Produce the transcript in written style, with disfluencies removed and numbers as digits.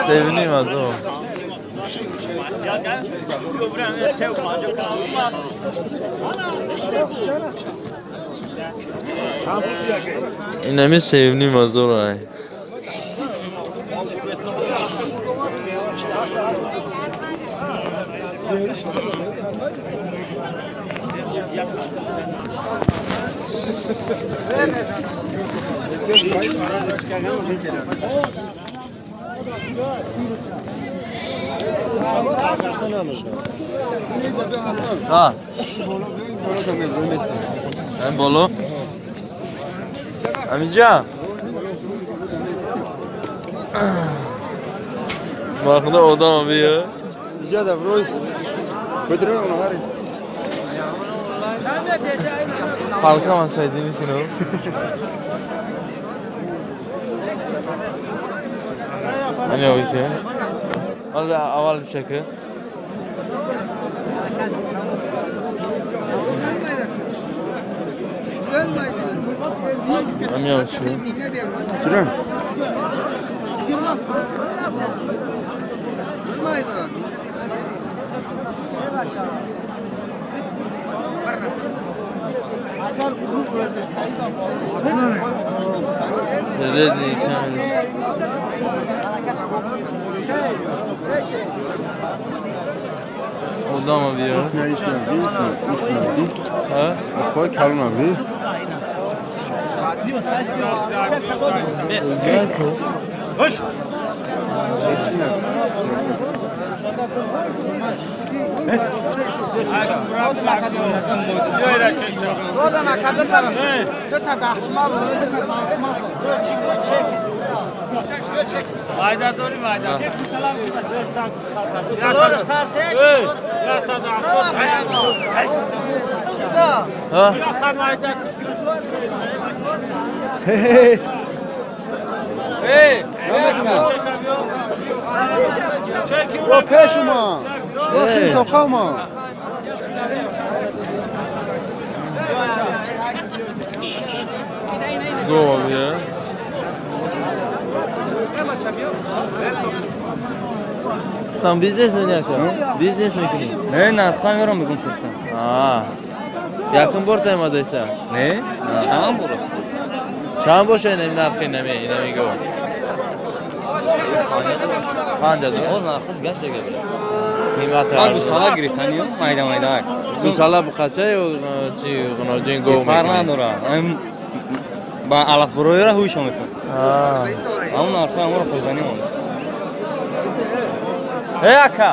Sevineyim az o. اینمی سیونیم از او رای. Ha. Hem bolu. Amca. Bakın odam abi ya. Rica da bro. Götürün onu hadi. Kalkamasaydın için o. Hani o ki? Hadi aval çakı. Amca şu. Şuraya. Odam abi ya. Ha? Koy kalın abi. Hoş. Ha? Hey hey. O peşuma. O sokama. Go abi ya. Tam biznes mi yapıyor? Biznes mi kini? Ne narxdan yoram bugun kursan. Ha. Yakın bor taymadaysa. Ne? Tamam bor. Чанд боша ин нархи нами инами го? Панҷ ҳазор. О нархи гашт ага. Қимат. Ман гусала гирифтани майда майда. Гусала бухача ё чи гуноҷин го? Фарқ надора. Ба алафбуроиро ҳуйшон метавон. Ҳамон нархи ҳамонро хӯзанӣ монд. Эй ака!